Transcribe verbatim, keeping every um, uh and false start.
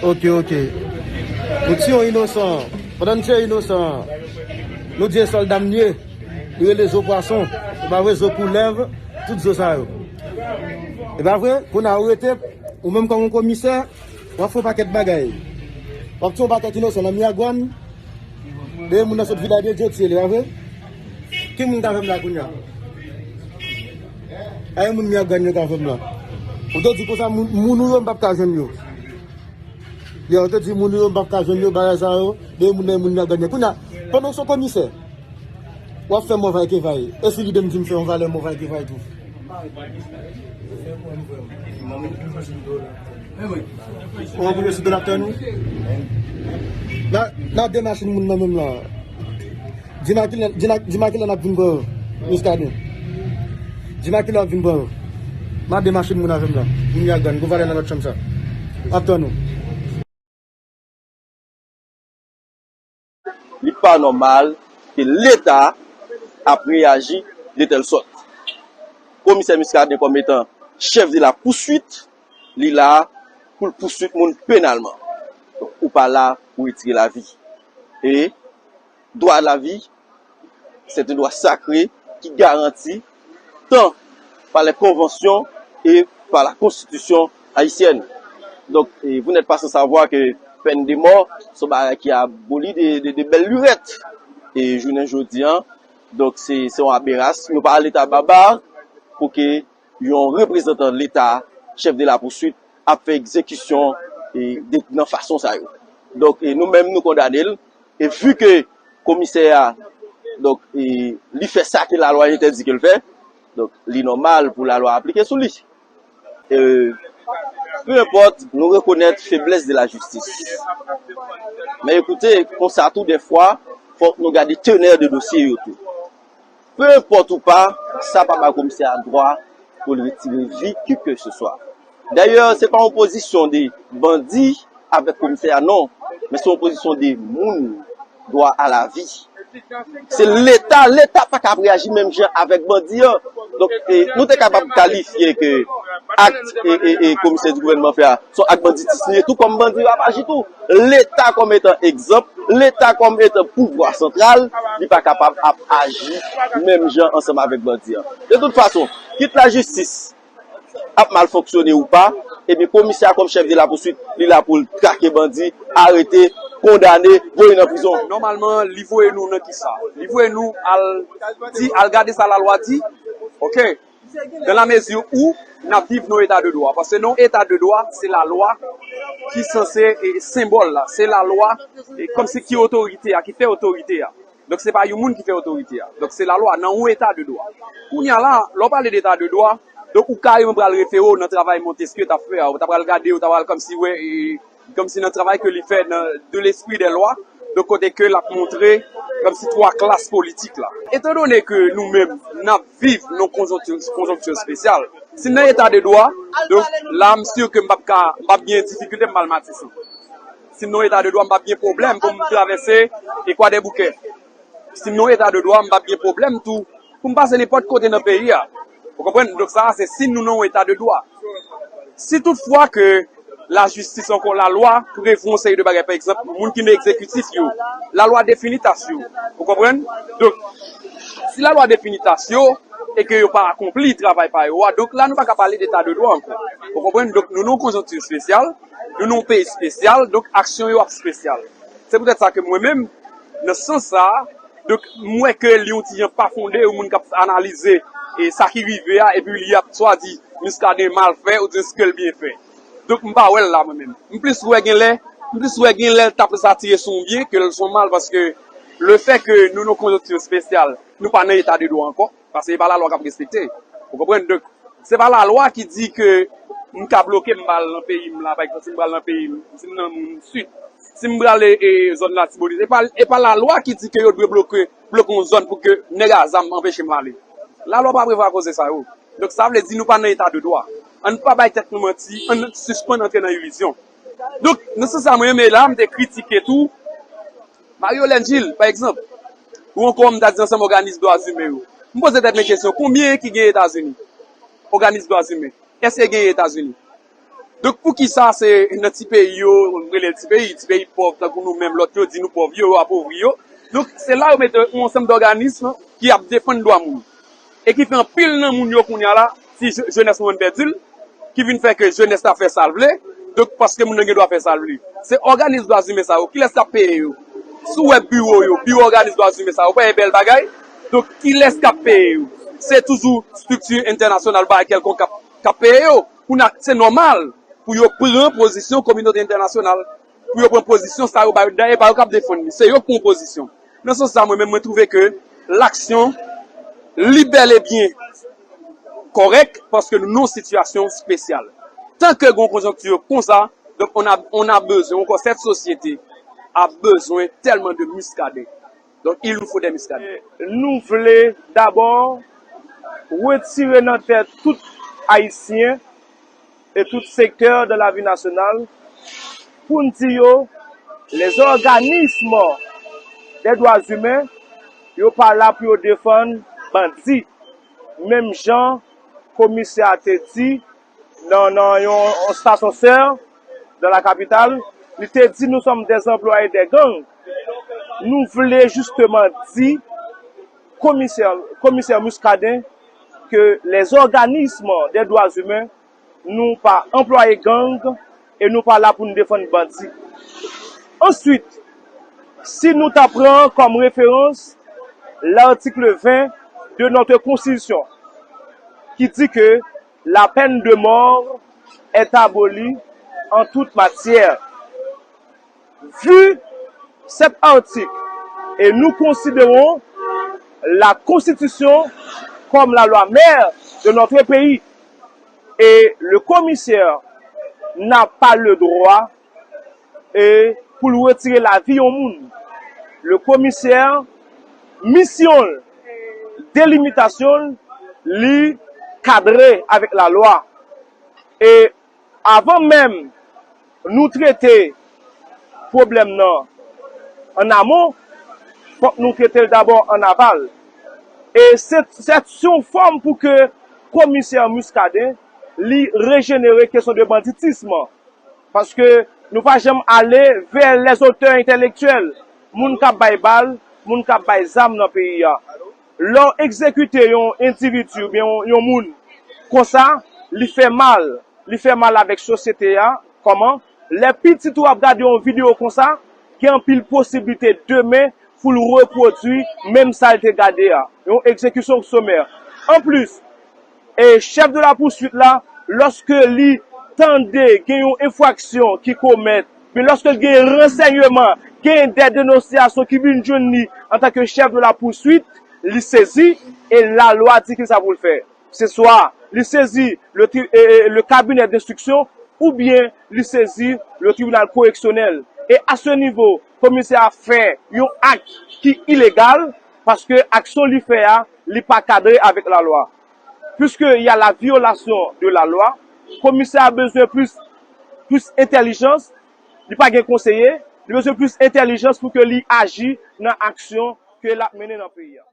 Ok, ok. Nou tiye yon inosan. Pandan n tiye inosan an, nou di e sòlda m li ye. Li rele zo pwason. E pa vre, zo koulèv, tout zo sa yo. E pa vre, kounye a ou rete, ou menm kòm yon komisè, w ap fè yon pakèt bagay. W ap tiye yon pakèt inosan nan Miragwàn. Dèyè moun nan sot Vilaj de Dye, tiye li, pa vre? Ki moun ka fè m la kounye a? Ay, moun Miragwàn yo ka fè m la. Ou te di konsa, moun, moun ou yo, m p ap ka jwenn yo. Yo, ou te di moun ou yo, m p ap ka jwenn yo, bagay sa yo, dèyè moun nan, moun Miragwàn yo. Kounye a, pandan w se yon komisè, w ap fè mòvay kevay. E si lide m di m fè yon valè mòvay kevay tou? Ou anvoye sou donateur nou? Nan, nan de machin moun nan menm lan. Di m a kilè, di m a, di m a kilè n ap vin pran yo, Muscadin. Di m a kilè w ap vin pran yo. Nan de machin moun avè m la. Moun Miragwàn, gwo valè nan lòt chanm sa. Ap tann ou. Li pa nòmal ke Leta ap reyaji de tèl sòt. Komisè Muscadin kòm etan chèf de la pouswit, li la pou l pouswit moun penalman. Donk, ou pa la pou retire lavi. E dwa lavi, c'est un droit sacré qui garanti tant par les conventions et par la Constitution haïtienne. Donk, e, vous n'êtes pas sans savoir que pèn de mò se yon bagay ki aboli de, de, de bèl lirèt. E jounen jodi a, donk, se, se yon aberasyon. Nou pa Leta babare pou ke yon reprezantan Leta, chèf de la pouswit, ap fè egzekisyon, e, de, nan fason sa yo. Donk, e, nou menm, nou kondane l. E vi ke komisè a, donk, e, li fè sa ke lalwa entèdi ke l fè, donk, li nòmal pou lalwa aplike sou li. E, peu importe, nou rekonèt feblès de la jistis. Men ekoute, konsa tou, dèfwa, fòk nou gade tenè de dosye yo tou. Peu importe ou pa, sa pa bay komisè a dwa pou l retire vi kikeseswa. Dayè, se pa yon pozisyon de bandi avèk komisè a, non, men se yon pozisyon de moun, dwa a la vi. Se Leta, Leta pa ka ap reyaji menm jan avèk bandi an. Donk, e, nou te kapab kalifye ke ak, e, e, e, komisè di gouvènman fè a, se yon ak banditis li ye, tou kòm bandi yo ap aji tou. Leta kòm etan egzanp, Leta kòm etan pouvwa santral, li pa kapab ap aji menm jan ansanm avèk bandi an. De tout fason, kit lajistis ap mal fonksyone ou pa, ebyen komisè a kòm chèf de la pouswit, li la pou l trake bandi, arete, kondane, voye nan prizon. Nòmalman, li voye nou nan kisa? Li voye nou al di, al gade sa lalwa di. Ok. Dans la mesure où n ap viv nan eta de dwa. Paske nan eta de dwa, se lalwa ki sanse, e, senbòl la. Se lalwa, e, kòmsi ki otorite a, ki fè otorite a. Donk, se pa yon moun ki fè otorite a. Donk, se lalwa nan yon eta de dwa. Kounye a la, lè w pale de eta de dwa, donk, ou kareman pral refere w nan travay Montesquieu t ap fè a. Ou ta pral gade, ou ta pral kòmsi wè, e, kòmsi nan travay ke li fè nan de l'esprit des lois, donk kote ke l ap montre kòmsi twa klas politik la. Etandone ke nou menm, n ap viv nan konjonkti, konjonkti espesyal, si n nan eta de dwa, donk la, m si ke m p ap ka, m p ap gen difikilte m pral Matisan. Si m nan eta de dwa, m p ap gen pwoblèm pou m travèse e Kwadèboukè. Si m nan eta de dwa, m p ap gen pwoblèm tou pou m pase nenpòt kote nan peyi a. Ou konprann? Donk, sa a se si nou nan yon eta de dwa. Si toutfwa ke lajistis, ankò, lalwa prevwa yon seri de bagay, pa egzanp, moun ki nan egzekitif yo, lalwa defini tas yo. Ou konprann? Donk, si lalwa defini tas yo e ke yo pa akonpli travay pa yo a, donk la, nou pa ka pale de eta de dwa ankò. Ou konprann? Donk, nou nan yon konjonkti espesyal, nou nan yon peyi espesyal, donk aksyon yo ap espesyal. Se poutèt sa ke mwen menm, nan sans sa a, donk, m wè ke li yon ti jan pa fonde, yon moun k ap analize, e, sa ki rive a, epi li ap swa di Muscadin mal fè, oubyen ke l byen fè. Donk, m pa wè l la, mwen menm. M plis wè gen lè, m plis wè gen lè l t ap satire sou yon byen ke l sou yon mal, paske le fè ke nou nan konjonkti espesyal, nou pa nan eta de dwa ankò, paske e pa lalwa k ap respekte. Ou konprann? Donk, se pa lalwa ki di ke m ka bloke m pa al nan peyi m la, pa egzanp, si m pral nan peyi m, si m nan moun sid, si m prale, e, zòn Latibonit, e pa, e pa lalwa ki di ke yo dwe bloke, bloke yon zòn pou ke nèg a zam anpeche m ale. Lalwa pa prevwa koze sa yo. Donk, sa vle di nou pa nan eta de dwa. Ann pa bay tèt nou manti, ann sispann antre nan ilizyon. Donk, nan sans sa, mwen menm la, m te kritike tou Mario Lengil, pa egzanp, ou ankò m ta di ansanm òganis dwa imen yo. M poze tèt mwen kesyon, konbyen ki gen Etazini? Òganis dwa imen. Èske gen Etazini? Donk, poukisa se nan ti peyi yo, m rele l ti peyi, ti peyi pòv, tankou nou menm, lòt yo di nou pòv yo, yo apovri yo. Donk, se la yo mete yon ansanm dòganism ki ap defann dwa moun. E ki fè anpil nan moun yo kounye a la, si je- jenès nou ann pèdi l, ki vin fè ke jenès la fè sa l vle, donk, paske moun nan gen dwa fè sa l vle. Se òganis dwa imen sa yo, kilès k ap peye yo? Si w wè biwo yo, biwo òganis dwa imen sa yo, pa yon bèl bagay? Donk, kilès k ap peye yo? Se toujou estrikti entènasyonal, bagay kèlkonk k ap, k ap peye yo. Kounye a, se nòmal pou yo pran pozisyon kominote entènasyonal, pou yo pran pozisyon sa yo ba yo. Dayè, pa yo k ap defann li, se yo k pran pozisyon. Nan sans sa, mwen menm, mwen twouve ke laksyon li bèl e byen kòrèk, paske nou nan yon sitiyasyon espesyal. Tan ke gen yon konjonkti konsa, donk, on a, on a bezwen, ankò, sèt sosyete a bezwen tèlman de Muscadin. Donk, il nous faut des Muscadin. Nou vle dabò retire nan tèt tout Ayisyen e tout sektè de lavi nasyonal pou n di yo, les organismes des droits humains, yo pa la pou yo defann bandi. Menm jan komisè a te di nan, nan yon, yon stasyon sè de la kapital, li te di, nous sommes des employés des gangs. Nou vle jisteman di komisè, komisè Muscadin ke les organismes des droits humains, nou pa anplwaye gang e nou pa la pou n defann bandi. Answit, si nou ta pran kòm referans l'article vingt de notre constitution, ki di ke la peine de mort est abolie en toute matière. Vu cet article, et nous considérons la Constitution comme la loi mère de notre pays, et le commissaire n'a pas le droit, e, pou l retire lavi yon moun. Le commissaire, misyon l, delimitasyon l, li kadre avèk lalwa. E avan menm nou trete pwoblèm nan an amon, fòk nou trete l dabò an aval. E se, se yon fòm pou ke komisè Muscadin li rejenere kesyon de banditism. Paske nou pa janm ale vè les auteurs intellectuels, moun k ap bay bal, moun k ap bay zam nan peyi a. Lè w egzekite yon endividi oubyen yon, yon moun konsa, li fè mal. Li fè mal avèk sosyete a. Kòman? Lè pitit ou ap gade yon videyo konsa, gen anpil posiblite demen pou l repwodui menm sa l te gade a. Yon egzekisyon somè. Anplis, e chèf de la pouswit la, lòske li tande gen yon enfraksyon ki komèt, men lòske l gen ransèyman, gen de denonsyasyon ki vin jwenn li antanke chèf de la pouswit, li sezi e lalwa di ki sa pou l fè. Se swa li sezi le, tri- e, e, le cabinet d'instruction oubyen li sezi le tribunal correctionnel. E a se nivo, komisè a fè yon ak ki ilegal, paske aksyon li fè a, li pa kadre avèk lalwa. Puisque il y a la violation de la loi, komisè a bezwen plis, plis entèlijans, li pa gen konseye, li bezwen plis entèlijans pou ke li aji nan aksyon ke l ap mennen nan peyi a.